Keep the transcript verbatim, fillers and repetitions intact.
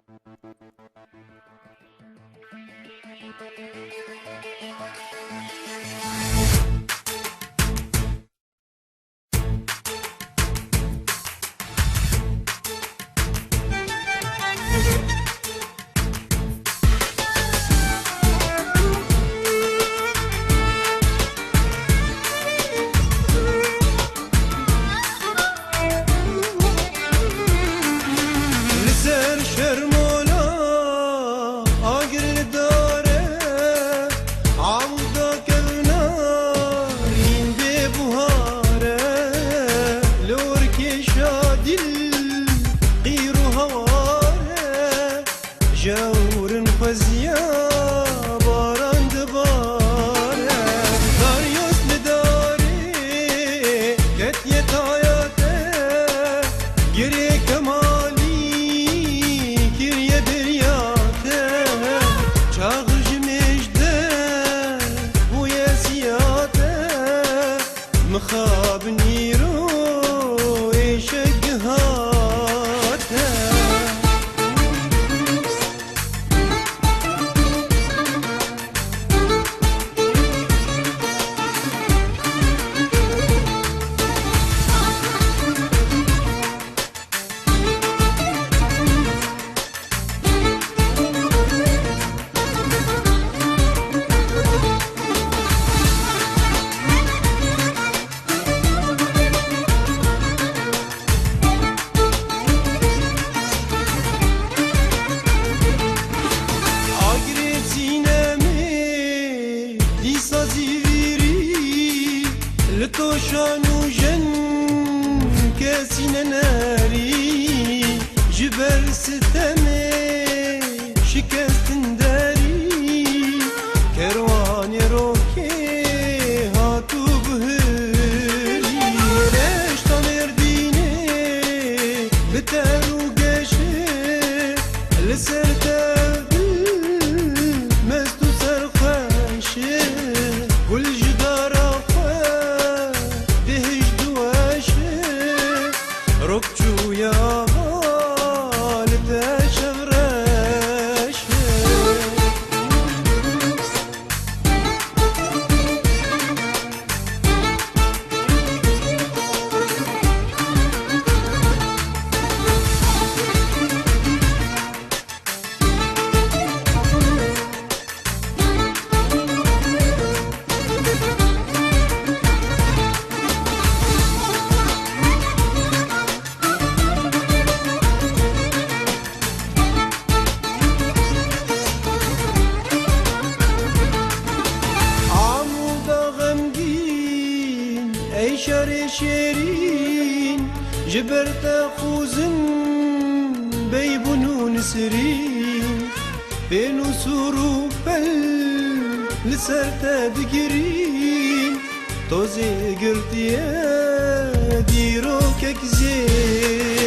Li ser şermola agir li dar e, amûda kevna rîn bê buhar e. Li orkêşa dil qîr û hawar e, jewrin xweziya baran dibare. Daryos li darê ketiye taya te, girê kemalî kiriye beriya te. Çax ji mêj de bûye siya te, mixabin îro êşek hate. Agirê sînemê dîsa zîvirî, li to şan û jen kesî nenerî. Ji ber sitemê şikestin derî, kerwanê rokê hat û bihirî. Reşta Mêrdînê bi ter û geşê, li ser te dil mest û serxweş e. Gul ji dara xwe dihij diweş e. Rok çûye ava li te şevreş e. Amûda xemgîn, ey şarê şêrîn, ji ber te xûzin beybûn û nisrîn. Bên û sûr û pel li ser te digirîn, tozê girtiye dîrokek zêrîn.